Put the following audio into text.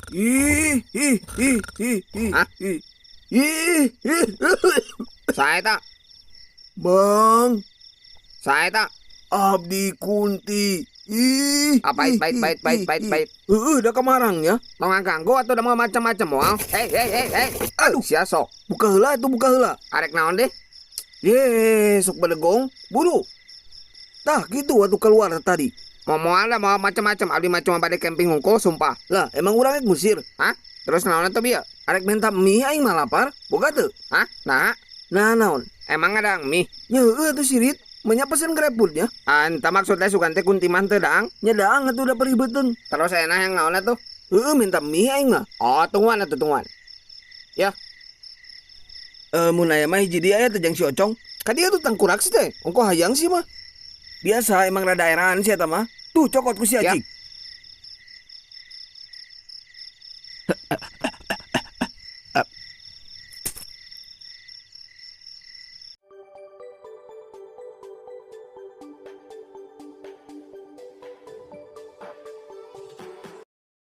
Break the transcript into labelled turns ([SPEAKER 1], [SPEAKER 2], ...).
[SPEAKER 1] Ih, ih, ih, ih, ih,
[SPEAKER 2] Hah?
[SPEAKER 1] ih. Ih, ih.
[SPEAKER 2] Saha eta?
[SPEAKER 1] Bang.
[SPEAKER 2] Saha eta?
[SPEAKER 1] Abdi Kunti. Ih,
[SPEAKER 2] Ah, pahit,
[SPEAKER 1] ih,
[SPEAKER 2] pahit,
[SPEAKER 1] ih,
[SPEAKER 2] pahit, pahit,
[SPEAKER 1] ih,
[SPEAKER 2] pahit,
[SPEAKER 1] ih.
[SPEAKER 2] pahit.
[SPEAKER 1] Heeh, da kamarangnya.
[SPEAKER 2] Tong ngaganggu atuh da mau macam-macam moal. Hei, hei, hei, hei.
[SPEAKER 1] Aduh.
[SPEAKER 2] Sia sok.
[SPEAKER 1] Buka heula atuh, buka heula.
[SPEAKER 2] Arek naon deh?
[SPEAKER 1] Ye, sok bedegong, buru. Tah, gitu atuh keluar tadi.
[SPEAKER 2] Mau moal da mau macam-macam, abdi mah cuma bade camping hungkul sumpah.
[SPEAKER 1] Lah, emang urang rek ngusir?
[SPEAKER 2] Hah? Terus naon atuh bieu?
[SPEAKER 1] Arek minta mie aing mah lapar. Boga teu?
[SPEAKER 2] Hah? Nah,
[SPEAKER 1] Nah, naon?
[SPEAKER 2] emang ada mie?
[SPEAKER 1] Nya heueuh atuh sirit. Menya pesen GrabFood nya.
[SPEAKER 2] Anta maksudnya sugan teh kunti mah teu daang.
[SPEAKER 1] Nya daang atuh da peribeteun.
[SPEAKER 2] Terus enak yang naon atuh?
[SPEAKER 1] Heueuh minta mie aing mah.
[SPEAKER 2] Oh, tungguan atuh tungguan. Ya.
[SPEAKER 1] Mun aya mah hiji deui aya teh jang si Ocong. Ka dieu tuh tangkurak sih teh. Ongko hayang sih mah. Biasa emang rada eraan sih eta mah. Tuh cokot ku si
[SPEAKER 2] Ya.
[SPEAKER 1] Acik.